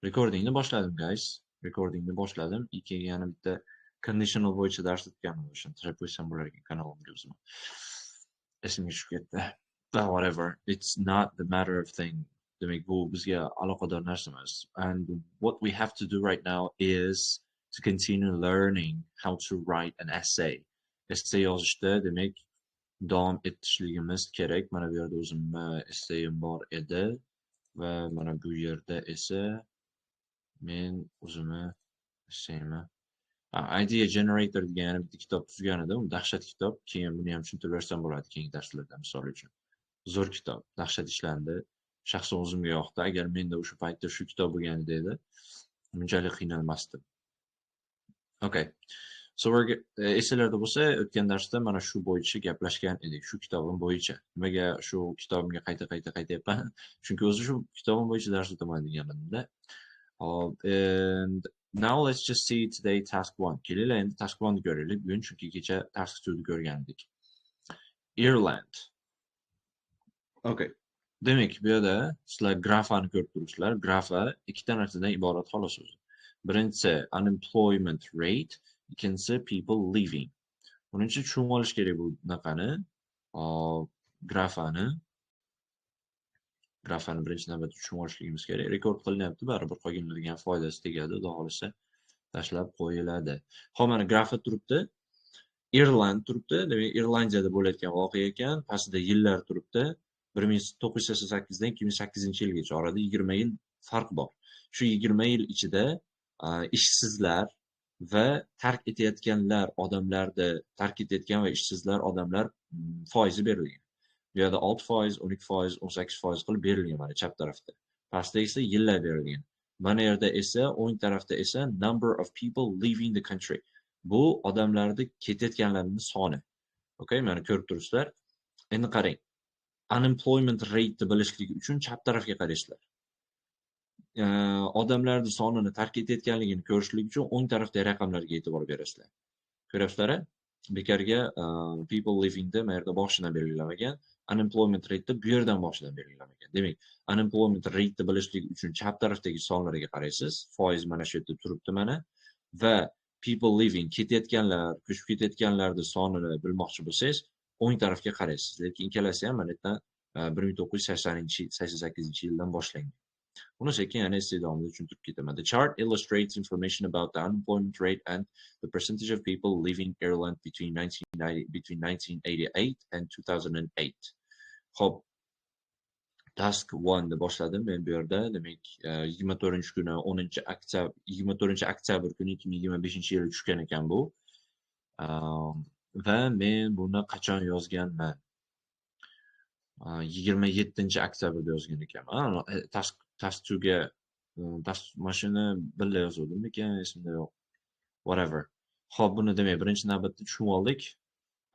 Recordingni boshladim, guys. Recordingni boshladim. Keyin yana bitta conditional bo'yicha dars o'tganman, o'shani tashlab qo'ysam bo'lar ekan kanalimga o'zim. Esimga tushib ketdi. Well, whatever. It's not the matter of thing. Demak, bu bizga aloqador narsa emas. And what we have to do right now is to continue learning how to write an essay. Essay yozishda, demak, davom etishligimiz kerak. Mana bu yerda o'zimni essayim bor edi va mana bu yerda esa men o'zimni essayimni Idea Generator degan yana bitta kitob tuzgan edim. U dahshat kitob. Keyin buni ham tushuntirib bersam bo'ladi keyingi darslarda, misol uchun. Zo'r kitob, dahshat ishlandi. Shaxsan o'zimga yoqdi. Agar menda o'sha paytda shu kitob bo'lganida edi, bunchalik qiynalmasdim. Okay. So we're esinglarda bo'lsa, o'tgan darsda mana shu bo'yicha gaplashgan edik, shu kitobim bo'yicha. Nimaga shu kitobimga qayta-qayta qaytyapman? Chunki o'zi shu kitobim bo'yicha dars o'taman degan edimda. Hop, and now let's just see today task 1. Kelinglar, endi task 1 ni ko'raylik. Bugun, chunki kecha task 2 ni ko'rgan edik. Ireland. Okay. Demak, bu yerda sizlar grafani ko'rib turibsizlar. Grafa ikkita narsadan iborat xolos o'zi. Birinchisi unemployment rate, ikkinchisi people leaving. Buning uchun tushunib olish kerak bu bunaqani, hop, grafani. Grafani birinchi navbatda tushunib olishligimiz kerak. Rekord qilinyapti, baribir qolganlarga ham foydasi tegadi, xudo xohlasa tashlab qo'yiladi. Xo'p, mana grafa turibdi. Irland turibdi. Demak, Irlandiyada bo'layotgan voqea ekan. Pastida yillar turibdi. 1988 dan 2008-yilgacha orada 20 yil farq bor. Shu 20 yil ichida ishsizlar va tark etayotganlar odamlarni, tark etayotgan va ishsizlar odamlar foizi berilgan. Bu yerda 6%, 12%, 18% qilib berilgan mana chap tarafda. Pastda esa yillar berilgan. Mana yerda esa, o'ng tarafda esa number of people leaving the country. Bu odamlarni ketayotganlarning soni. Okay, mana ko'rib turibsizlar. Endi qarang. Unemployment rate ni bilishlik uchun chap tarafga qaraysizlar. Odamlarning sonini tark etayotganligini ko'rishlik uchun o'ng tarafdagi raqamlarga e'tibor berasizlar. Ko'ryapsizlar? Bekarga people leavingda mana yerda boshidan belgilanmagan, unemployment rate bu yerdan boshidan belgilanmagan. Demak, unemployment rate ni bilishlik uchun chap tarafdagi sonlarga qaraysiz. Foiz mana shu yerda turibdi mana va people leaving, ketayotganlar, ko'chib ketayotganlarning sonini bilmoqchi bo'lsangiz, o'ng tarafga qaraysiz. Lekin ikkalasi ham mana yerdan 1980, 88-yildan boshlangan. Buni sekin yana essay davomida tushuntirib ketaman. The chart illustrates information about the unemployment rate and the percentage of people leaving Ireland between 1990, between 1988 and 2008. Xo'p, task 1 ni boshladim men bu yerda. Demak, 24-kuni, 10 oktyabr, 24 oktyabr kuni 2025-yili tushgan ekan bu. Va men buni qachon yozganman? 27 oktyabrda yozgan ekanman. Task 2ga task mana shuni birga yozuvdimmikan, esimda yo'q. Whatever. Xo'p, buni demak birinchi navbatda tushunib oldik.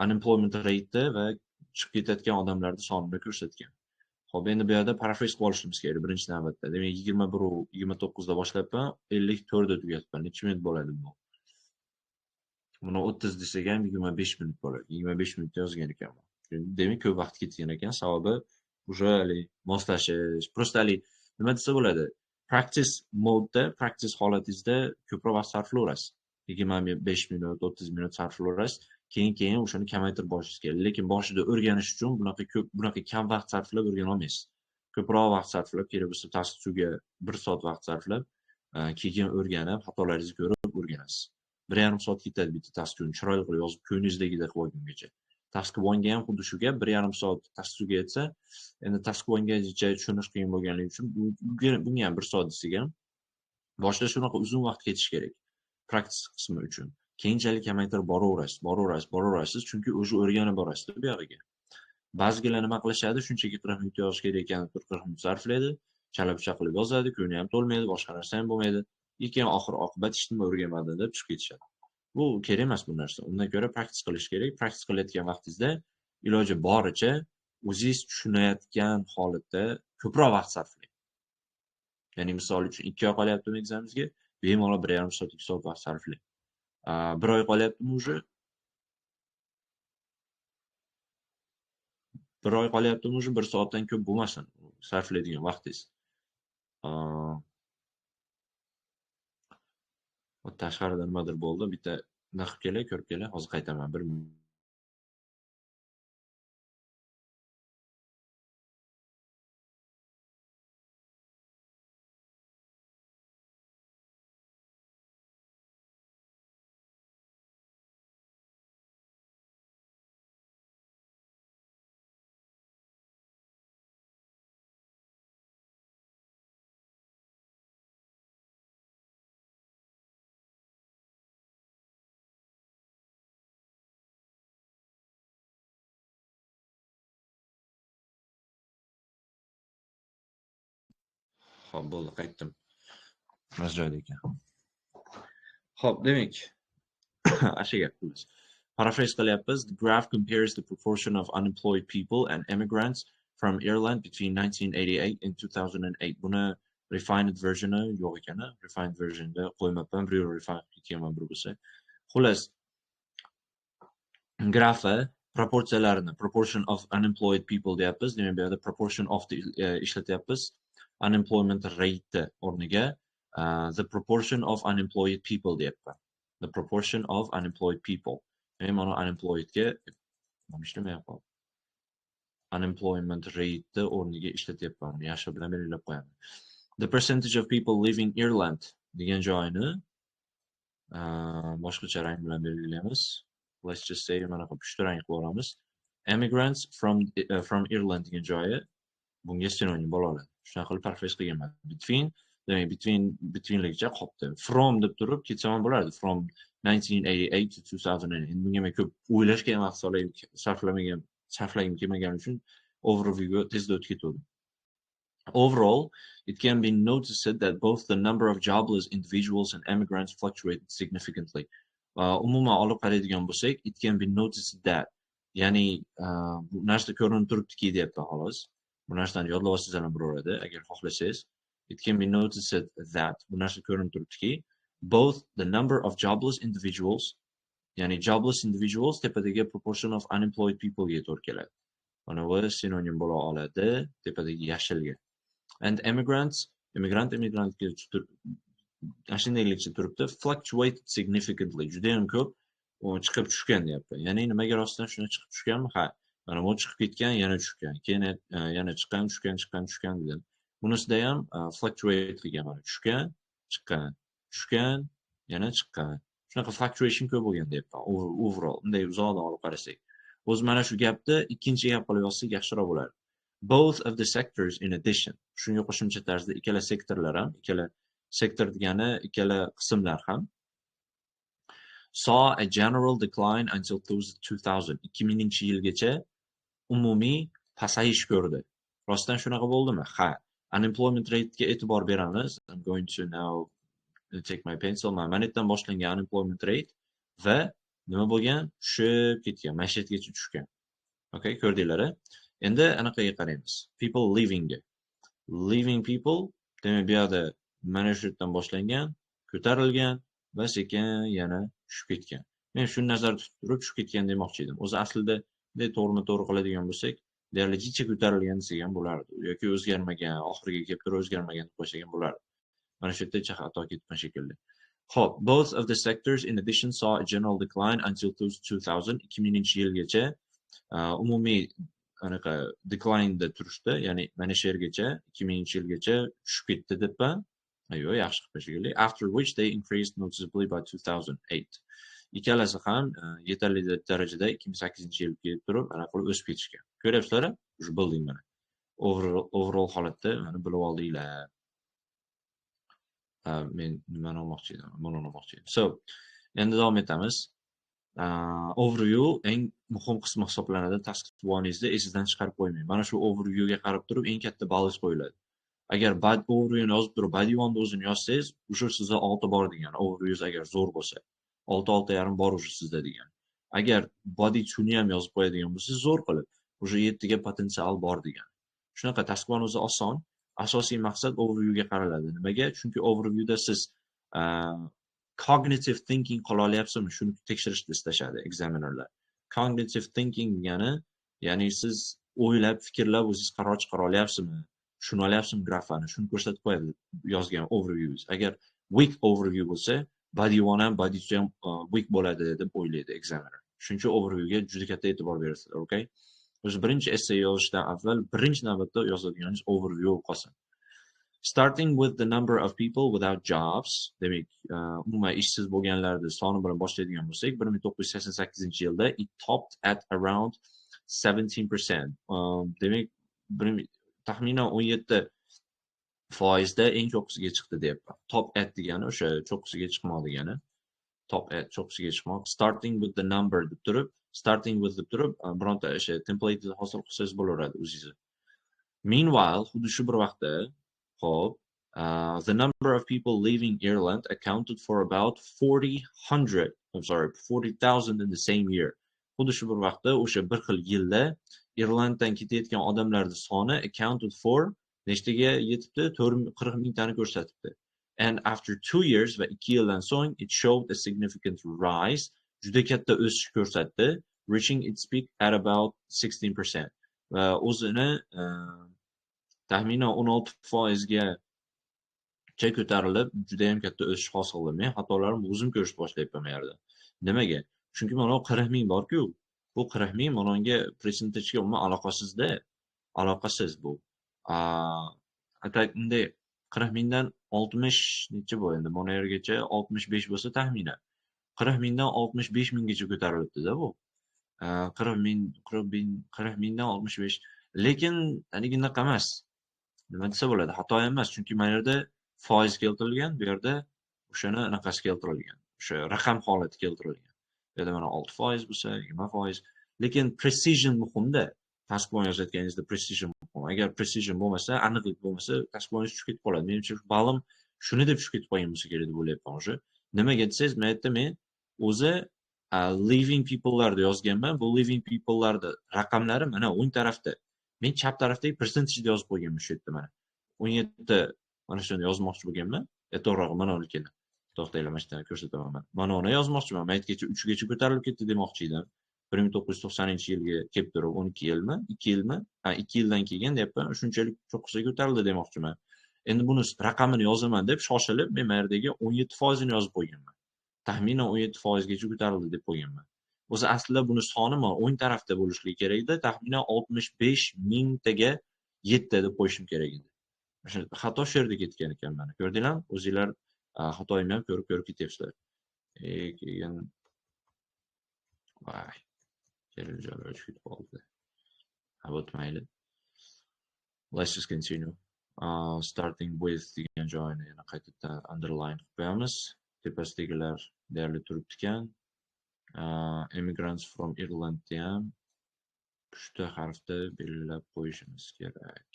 Unemployment rate va chiqib ketayotgan odamlarning sonini ko'rsatgan. Xo'p, endi bu yerda paraphrase qilib olishimiz kerak birinchi navbatda. Demak, 21:29 da boshlabman, 54 da tugatibman. Necha minut bo'ladi bu? Buni 30 desak ham 25 minut bo'ladi. 25 minutda yozgan ekanman. Demak, ko'p vaqt ketgan ekan. Sababi уже haligi moslashish, просто haligi nima desa bo'ladi? Practice modda, practice holatingizda ko'proq vaqt sarflayverasiz. 25 minut, 30 minut sarflayverasiz. Keyin o'shani kamaytirib borishingiz kerak. Lekin boshida o'rganish uchun bunaqa ko'p, bunaqa kam vaqt sarflab o'rgana olmaysiz. Ko'proq vaqt sarflab, kerak bo'lsa task 2ga 1 soat vaqt sarflab, keyin o'rganib, xatolaringizni ko'rib o'rganasiz. 1,5 soat ketadi bitta task 2ni chiroyli qilib yozib, ko'nglingizdagidek qilib olgungacha. Task 1ga ham xuddi shu gap, 1,5 soat task 2ga yetsa, endi task 1gacha tushunish qiyin bo'lganligi uchun bunga ham 1 soat desak ham, boshida shunaqa uzun vaqt ketishi kerak practice qismi uchun. Keyinchalik kamaytirib boraverasiz, boraverasiz, boraverasiz, chunki уже o'rganib borasiz bu yog'iga. Ba'zilar nima qilishadi, shunchaki 40 minut yozish kerak ekan, 40 minut sarflaydi, chala-pucha qilib yozadi, ko'ngli ham to'lmaydi, boshqa narsa ham bo'lmaydi. Keyin oxir oqibat hech nima o'rganmadim deb chiqib ketishadi. Bu kerak emas bu narsa. Undan ko'ra practice qilish kerak. Practice qilayotgan vaqtingizda iloji boricha o'zingiz tushunayotgan holatda ko'proq vaqt sarflang. Ya'ni misol uchun 2 oy qolyaptimi ekzameningizga, bemalol 1,5 soat, 2 soat vaqt sarflang. 1 oy qolyaptimi уже? 1 oy qolyaptimi уже, 1 soatdan ko'p bo'lmasin sarflaydigan vaqtingiz. Tashqarida nimadir bo'ldi, bitta naqib kelay, ko'rib kelay, hozir qaytaman. Bir Xo'p, bo'ldi, qaytdim. Mana joyda ekan. Xo'p, demak, asha gap xullas. Paraphrase qilyapmiz. The graph compares the proportion of unemployed people and immigrants from Ireland between 1988 and 2008. Buni refined versioni yo'q ekan, refined versionda qo'ymabman, bir yo'l refine qilib ketganman bir bo'lsa. Xullas, grafi proporsiyalarini, proportion of unemployed people deyapmiz. Demak, bu yerda proportion of ishlatyapmiz. Unemployment rate o'rniga the proportion of unemployed people deyapman. The proportion of unemployed people. Demak, mana unemployedga mana ishlamayapman. Unemployment rate o'rniga ishlatyapman. Yashil bilan belgilab qo'yaman. The percentage of people leaving Ireland degan joyini boshqacha rang bilan belgilaymiz. Let's just say mana qilib pushti rang qilib yuboramiz. Emigrants from Ireland degan joyi bunga sinonim bo'la oladi. Shunaqa qilib paraphrase qilganman. Between, demak, betweenligicha qolibdi. From deb turib ketsam ham bo'lardi. From 1988 to 2008. Endi bunga men ko'p o'ylashga ham vaqt sarflagim kelmagani uchun overviewga tezda o'tib ketdim. Overall, it can be noticed that both the number of jobless individuals and immigrants fluctuated significantly. Umuman olib qaraydigan bo'lsak, it can be noticed that, ya'ni bu narsa ko'rinib turibdiki deyapti xolos. Bu narsani yodlab olsangiz ham bo'laveradi agar xohlasangiz. It can be noticed that bu narsa ko'rinib turibdiki, both the number of jobless individuals, ya'ni jobless individuals tepadagi proportion of unemployed people ga to'g'ri keladi. Mana bu sinonim bo'la oladi tepadagi yashilga. And immigrants, immigrant immigrantga ana shundaylikcha turibdi, fluctuated significantly, juda ham ko'p chiqib tushgan deyapti. Ya'ni nimaga rostdan shuni chiqib tushganmi? Ha, mana bu chiqib ketgan, yana tushgan, keyin yana chiqqan, tushgan, chiqqan, tushgan degan. Bunisida ham fluctuate qilgan, mana tushgan, chiqqan, tushgan, yana chiqqan. Shunaqa fluctuation ko'p bo'lgan deyapti overall. Bunday uzoqdan olib qarasak. O'zi mana shu gapni ikkinchi gap qilib yozsak yaxshiroq bo'lardi. Both of the sectors in addition. Shunga qo'shimcha tarzda ikkala sektorlar ham, ikkala sektor degani ikkala qismlar ham saw a general decline until 2000. 2000-yilgacha umumiy pasayish ko'rdi. Rostdan shunaqa bo'ldimi? Ha. Unemployment rate ga e'tibor beramiz. I'm going to now take my pencil. Mana yerdan boshlangan unemployment rate va nima bo'lgan? Tushib ketgan, mana shu yergacha tushgan. Okay, ko'rdinglar-a? Endi anaqaga qaraymiz. People leaving ga. Leaving people, demak bu yerda mana shu yerdan boshlangan, ko'tarilgan va sekin yana tushib ketgan. Men shuni nazarda tutib turib tushib ketgan demoqchi edim. O'zi aslida bunday to'g'rima-to'g'ri qiladigan bo'lsak, deyarli jicha ko'tarilgan desak ham bo'lardi yoki o'zgarmagan, oxiriga kelib turib o'zgarmagan deb qo'ysak ham bo'lardi. Mana shu yerda xato ketgan shekilli. Xo'p, both of the sectors in addition saw a general decline until 2000, 2000-yilgacha umumiy anaqa decline-da turishdi, ya'ni mana shu yergacha 2000-yilgacha tushib ketdi debman. Yo'q, yaxshi qilib shekilli. After which they increased noticeably by 2008. Ikkalasi ham yetarli darajada 2008-yilga kelib turib, ana qilib o'sib ketishgan. Ko'ryapsizlar, уже bilding mana. Overall holatda mana bilib oldinglar. Men nimani olmoqchi edim? Buni olmoqchi edim. So, endi davom etamiz. Overview eng muhim qismi hisoblanadi. Task 1'ingizda esingizdan chiqarib qo'ymang. Mana shu overviewga qarab turib eng katta ballingiz qo'yiladi. Agar bad overviewni yozib turib, body one'ni o'zini yozsangiz, o'sha sizda 6 bor degani. Overview agar zo'r bo'lsa, 6, 6.5 bor o'sha sizda degani. Agar body 2ni ham yozib qo'yadigan bo'lsangiz, zo'r qilib, o'sha 7 ga potensial bor degani. Shunaqa task 1 o'zi oson. Asosiy maqsad overviewga qaraladi. Nimaga? Chunki overviewda siz cognitive thinking qila olyapsizmi? Shuni tekshirishni istashadi examinerlar. Cognitive thinking degani, ya'ni siz o'ylab, fikrlab o'zingiz qaror chiqara olyapsizmi? Tushuna olyapsizmi grafani? Shuni ko'rsatib qo'yadi yozgan overviews. Agar weak overview bo'lsa, Body 1 ham, body 2 ham weak bo'ladi deb o'ylaydi examiner. Shuning uchun overviewga juda katta e'tibor berasizlar, okay? O'zi birinchi essay yozishdan avval birinchi navbatda yozadiganingiz overview bo'lib qolsin. Starting with the number of people without jobs, demak, umuman ishsiz bo'lganlarni soni bilan boshlaydigan bo'lsak, 1988-yilda it topped at around 17%. Demak, taxminan 17 foizda eng cho'qqisiga chiqdi deyapman. Top at degani o'sha cho'qqisiga chiqmoq degani. Top at, cho'qqisiga chiqmoq. Starting with the number deb turib, starting with deb turib, bironta o'sha template hosil qilsangiz bo'laveradi o'zingizni. Meanwhile, xuddi shu bir vaqtda, xo'p, the number of people leaving Ireland accounted for about 40 hundred, I'm sorry, 40,000 in the same year. Xuddi shu bir vaqtda, o'sha bir xil yilda Irlanddan ketayotgan odamlarning soni accounted for nechtaga yetibdi? 40 mingtani ko'rsatibdi. And after 2 years, va 2 yildan so'ng, it showed a significant rise, juda katta o'sish ko'rsatdi, reaching its peak at about 16%. Va o'zini taxminan 16 foizgacha ko'tarilib, juda ham katta o'sish hosil qildi. Men xatolarimni o'zim ko'rishni boshlayapman bu yerda. Nimaga? Chunki mana bu 40 ming bor-ku. Bu 40 ming mana unga, percentage'ga umuman aloqasizda. Aloqasiz bu. A tak bunday 40 mingdan 60 necha bu endi? Mana yergacha 65 bo'lsa taxminan. 40 mingdan 65 minggacha ko'tarilibdi-da bu. 40 ming, 40 ming, 40 mingdan 65. Lekin haligi unaqa emas. Nima desa bo'ladi? Xato emas, chunki mana yerda foiz keltirilgan, bu yerda o'shani anaqasi keltirilgan. O'sha raqam holati keltirilgan. Bu yerda mana 6% bo'lsa, 20%. Lekin precision muhimda. Task 1 yozayotganingizda precision muhim. Agar precision bo'lmasa, aniqlik bo'lmasa, task 1 tushib ketib qoladi. Menimcha, balim shuni deb tushib ketib qolgan bo'lsa kerak deb o'ylayapman o'sha. Nimaga desangiz, men yerda men o'zi leaving people'larni yozganman. Bu leaving people'larni raqamlari mana o'ng tarafda. Men chap tarafdagi percentage'ni yozib qo'yganman shu yerda mana. 17, mana shuni yozmoqchi bo'lganman. To'g'rirog'i mana unikini. To'xtanglar, mana shu yerdan ko'rsataman man. Mana uni yozmoqchiman. Men aytgacha 3 gacha ko'tarilib ketdi demoqchi edim. 1990-yilga kelib turib 12 yilmi, 2 yilmi? Ha, 2 yildan keyin deyapman, shunchalik cho'qqisiga ko'tarildi demoqchiman. Endi buni raqamini yozaman deb shoshilib, men mana yerdagi 17 foizini yozib qo'yganman. Taxminan 17 foizgacha ko'tarildi deb qo'yganman. O'zi aslida buni soni mana o'ng tarafda bo'lishligi kerak edi. Taxminan 65 mingtaga yetdi deb qo'yishim kerak edi. O'sha xato shu yerda ketgan ekan mana. Ko'rdinglarmi? O'zinglar xatoyimni ham ko'rib ko'rib ketyapsizlar. Keyin voy, kerakli joylar o'chib ketib qoldi. Ha, o'tmayli. Let's just continue. Starting with degan joyini yana qaytadan underline qilib qo'yamiz. Tepasidagilar deyarli turibdi ekan. Immigrants from Ireland ham pushti harfda belgilab qo'yishimiz kerak.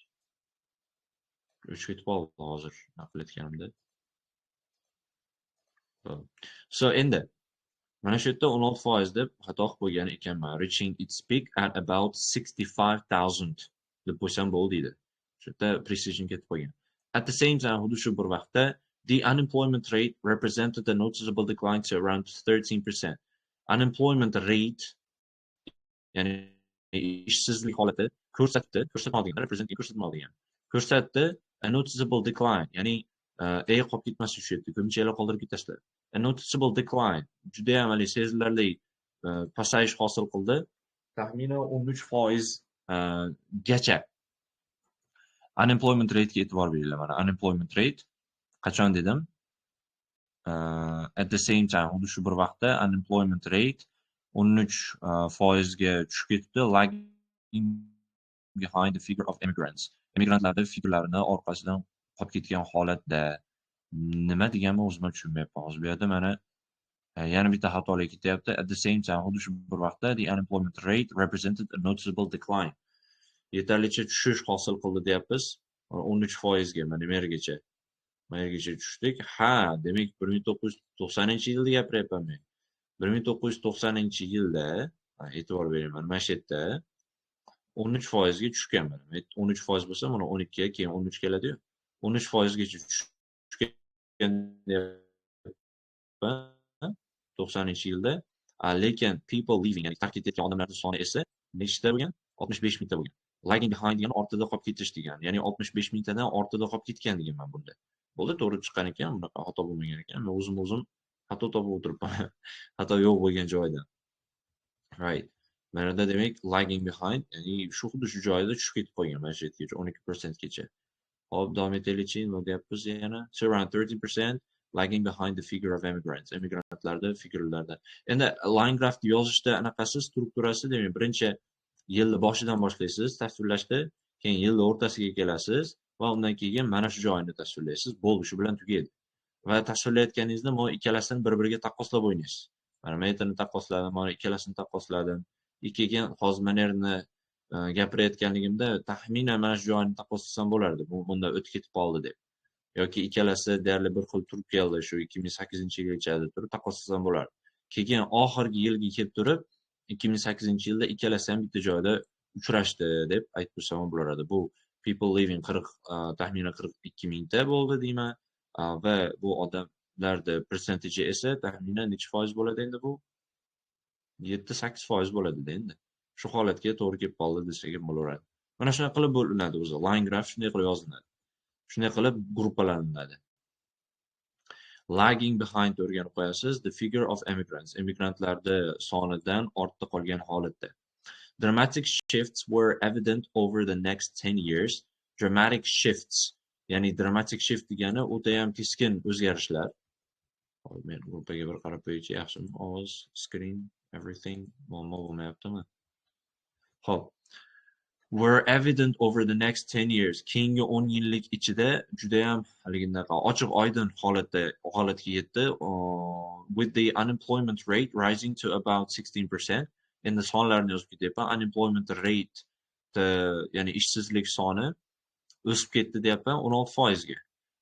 O'chib ketib qoldi hozir naql etganimda. So endi mana shu yerda 16% deb xato qilib qo'ygan ekanman. Reaching its peak at about 65,000 deb qo'ysam bo'ldi edi. Shu yerda precision ketib qolgan. At the same time, xuddi shu bir vaqtda, the unemployment rate represented a noticeable decline to around 13%. Unemployment rate, ya'ni ishsizlik holati ko'rsatdi, ko'rsatmoq degani, represent ko'rsatmoq degani. Ko'rsatdi a noticeable decline, ya'ni e qolib ketmasin shu yerda, ko'pincha qoldirib ketasizlar. A noticeable decline, judayam haligi sezilarli pasayish hosil qildi. Taxminan 13% gacha. Unemployment rate ga e'tibor beringlar mana. Unemployment rate qachon dedim? At the same time, xuddi shu bir vaqtda unemployment rate 13 foizga tushib ketibdi, lagging behind the figure of immigrants. Immigrantlarni figurlarini orqasidan qolib ketgan holatda. Nima deganimni o'zim ham tushunmayapman. Hozir bu yerda mana yana bitta xatolik ketyapti. At the same time, xuddi shu bir vaqtda, the unemployment rate represented a noticeable decline. Yetarlicha tushish hosil qildi deyapmiz. 13 foizga mana bu yergacha. Mana yergacha tushdik. Ha, demak, 1990-yilda gapiryapman men. 1990-yilda, e'tibor bering, mana shu yerda 13 foizga tushgan mana. 13 foiz bo'lsa, mana 12 ga, keyin 13 keladi-yu. 13 foizgacha tushgan deyapman 90-yilda. Lekin people leaving, ya'ni tark etayotgan odamlarning soni esa nechta bo'lgan? 65 mingta bo'lgan. Lagging behind degani ortida qolib ketish degani. Ya'ni 65 mingtadan ortida qolib ketgan deganman bunda. Bo'ldi, to'g'ri chiqqan ekan, bunaqa xato bo'lmagan ekan. Men o'zim o'zim Xato topib o'tiribman. Xato yo'q bo'lgan joyda. Right. Mana yerda, demak, lagging behind, ya'ni shu xuddi shu joyda tushib ketib qolgan mana shu yergacha, 12% gacha. Hop, davom etaylikchi, nima deyapmiz yana? So around 13% lagging behind the figure of emigrants. Emigrantlarda figurlarda. Endi line graph yozishda anaqasi, strukturasi, demak, birinchi yilni boshidan boshlaysiz tasvirlashda, keyin yilni o'rtasiga kelasiz va undan keyin mana shu joyini tasvirlaysiz. Bo'ldi, shu bilan tugaydi. Va tasvirlayotganingizda mana ikkalasini bir-biriga taqqoslab o'ynaysiz. Mana men yerni taqqosladim, mana ikkalasini taqqosladim. Keyin hozir mana yerni gapirayotganligimda taxminan mana shu joyini taqqoslasam bo'lardi. Bu bundan o'tib ketib qoldi deb. Yoki ikkalasi deyarli bir xil turib keldi shu 2008-yilgacha deb turib taqqoslasam bo'lardi. Keyin oxirgi yilga kelib turib, 2008-yilda ikkalasi ham bitta joyda uchrashdi deb aytib tursam ham bo'lardi. Bu people leaving 40, taxminan 42 mingta bo'ldi deyman va bu odamlarni percentage esa taxminan necha foiz bo'ladi endi bu? 7-8% bo'ladi endi. Shu holatga to'g'ri kelib qoldi desak ham bo'laveradi. Mana shunaqa qilib bo'linadi o'zi. Line graph shunday qilib yoziladi. Shunday qilib gruppalanadi. Lagging behind o'rganib qo'yasiz. The figure of emigrants. Emigrantlarni sonidan ortda qolgan holatda. Dramatic shifts were evident over the next 10 years. Dramatic shifts, ya'ni dramatic shift degani o'tayam keskin o'zgarishlar. Hop, men gruppaga bir qarab qo'yaychi, yaxshimi? Ovoz, screen, everything, muammo bo'lmayaptimi? Xo'p. Were evident over the next 10 years. Keyingi 10 yillik ichida judayam haligindaqa ochiq oydin holatga yetdi. With the unemployment rate rising to about 16%. Endi sonlarni yozib ketyapman. Unemployment rate, ya'ni ishsizlik soni o'sib ketdi deyapman 16% ga.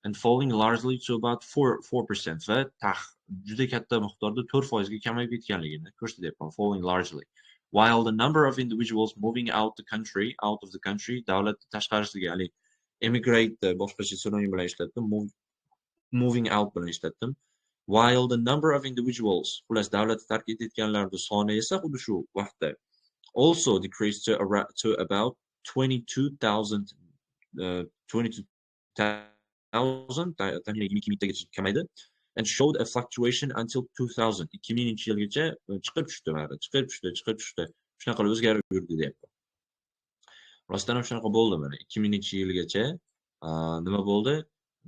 And falling largely to about 4% va juda katta miqdorda 4% ga kamayib ketganligini ko'rsatyapman. Falling largely. While the number of individuals moving out of the country, davlat tashqarisiga, ya'ni emigrate boshqacha sinonim bilan ishlatdim, moving out bilan ishlatdim. While the number of individuals, xullas, davlatni tark etayotganlarning soni esa xuddi shu vaqtda also decreased to about 22,000, 22,000, taxminan 22 mingtagacha kamaydi, and showed a fluctuation until 2000. 2000-yilgacha chiqib tushdi, mana chiqib tushdi, chiqib tushdi, shunaqa qilib o'zgarib yurdi deyapti. Rostdan ham shunaqa bo'ldi. Mana 2000-yilgacha nima bo'ldi?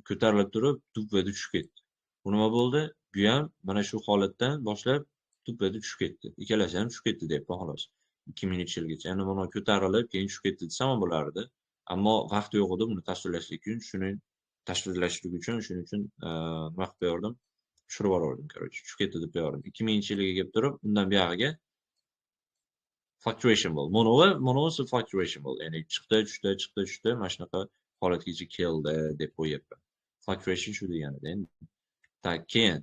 Ko'tarilib turib, tuppa tushib ketdi. Bu nima bo'ldi? Bu ham mana shu holatdan boshlab tuppa tushib ketdi. Ikkalasi ham tushib ketdi deyapman, xolos. 2000-yilgacha yana mana ko'tarilib, keyin tushib ketdi desam ham bo'lardi, ammo vaqt yo'q edi buni tasvirlashlik uchun. Shuni tasvirlashlik uchun, shuning uchun nima qilib qo'yardim, tushirib yubordim, короче, tushib ketdi deb qo'yardim. 2000-yilga kelib turib, undan buyog'iga fluctuation bo'ldi. Monovisi fluctuation bo'ldi, ya'ni chiqdi, tushdi, chiqdi, tushdi, mana shunaqa holatgacha keldi deb qo'yyapman. Fluctuation shu deganida endi. Так, keyin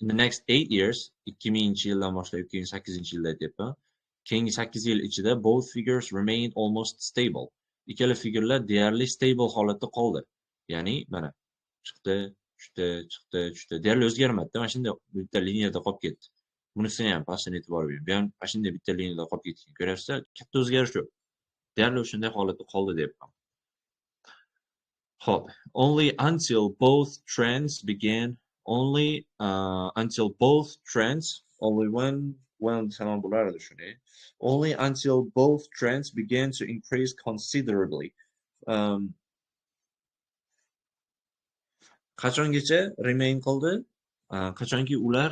in the next 8 years, 2000-yildan boshlab 2008-yilda aytyapman, keyingi 8 yil ichida both figures remained almost stable. Ikkala figurlar deyarli stable holatda qoldi, ya'ni mana chiqdi, tushdi, chiqdi, tushdi, deyarli o'zgarmadida, mana shunday bitta liniyada qolib ketdi. Bunisini ham pastini e'tibor bering, bu ham mana shunday bitta liniyada qolib ketgan, ko'ryapsizlar, katta o'zgarish yo'q, deyarli o'shanday holatda qoldi deyapman. Ho'p, only until both trends began, only until both trends, only when desam ham bo'lardi shuni, only until both trends began to increase considerably. Qachongacha remain qildi? Qachonki ular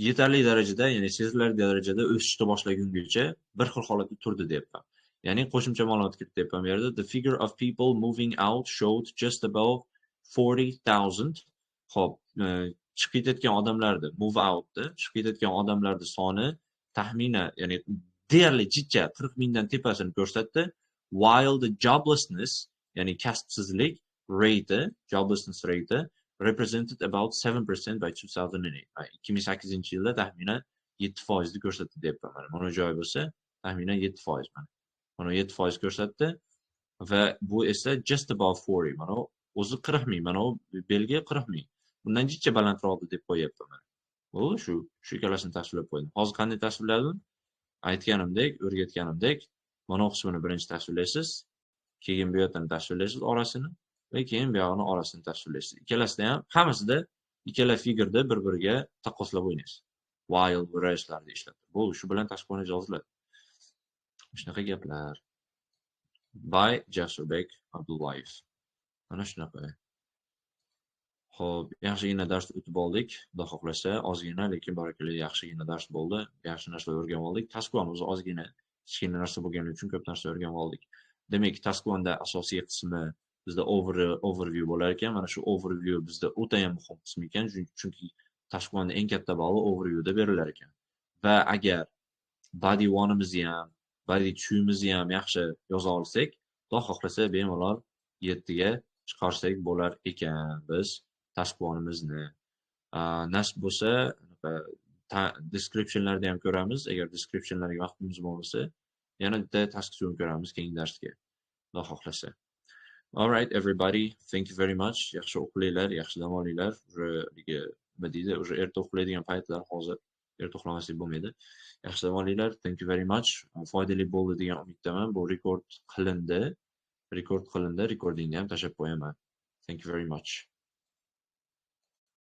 yetarli darajada, ya'ni sezilarli darajada o'sishni boshlagungacha bir xil holatda turdi deyapman. Ya'ni qo'shimcha ma'lumot kirityapman bu yerda. The figure of people moving out showed just above 40,000. Ho'p, chiqib ketayotgan odamlarni, move outni, chiqib ketayotgan odamlarni soni taxminan, ya'ni deyarli jicha 40 mingdan tepasini ko'rsatdi. While the joblessness, ya'ni kasbsizlik rate, joblessness rate represented about 7% by 2008. 2008-yilda taxminan 7% ni ko'rsatdi deyapman. Mana joy bo'lsa, taxminan 7% mana. Mana 7% ko'rsatdi va bu esa just above 40. Mana o'zi 40 ming, mana u belgi 40 ming. Bundan jicha balandroq deb qo'yyapman mana. Bo'ldi, shu ikkalasini tasvirlab qo'ydim. Hozir qanday tasvirladim? Aytganimdek, o'rgatganimdek, mana bu qismini birinchi tasvirlaysiz, keyin bu yoqdan tasvirlaysiz orasini va keyin bu yog'ini orasini tasvirlaysiz. Ikkalasida ham, hammasida Ikkala figurda bir-biriga taqqoslab o'ynaysiz. While, whereas'larni ishlatib. Bo'ldi, shu bilan task 1 yoziladi. Shunaqa gaplar. By Jasurbek Abdullayev. Mana shunaqa. Xo'p, yaxshigina dars o'tib oldik. Xudo xohlasa, ozgina, lekin barakali yaxshigina dars bo'ldi. Yaxshi narsalar o'rganib oldik. Task 1 o'zi ozgina, kichkina narsa bo'lgani uchun ko'p narsa o'rganib oldik. Demak, task 1 da asosiy qismi bizda overview bo'lar ekan. Mana shu overview bizda o'ta ham muhim qism ekan, chunki task 1 da eng katta balli overviewda berilar ekan. Va agar body 1'imizni ham, body 2'mizni ham yaxshi yoza olsak, Xudo xohlasa, bemalol 7 ga chiqarsak bo'lar ekan biz task 1'imizni. Nasib bo'lsa, descriptionlarda ham ko'ramiz. Agar descriptionlarga vaqtimiz bo'lmasa, yana bitta task 2 ko'ramiz keyingi darsga. Xudo xohlasa. All right, everybody, thank you very much. Yaxshi uxlanglar, yaxshi dam olinglar. Уже haligi nima deydi, уже erta uxlaydigan paytlar hozir. Erta uxlamasak bo'lmaydi. Yaxshi dam olinglar. Thank you very much. Foydali bo'ldi degan umiddaman. Bu record qilindi. Record qilindi. Recordingni ham tashlab qo'yaman. Thank you very much.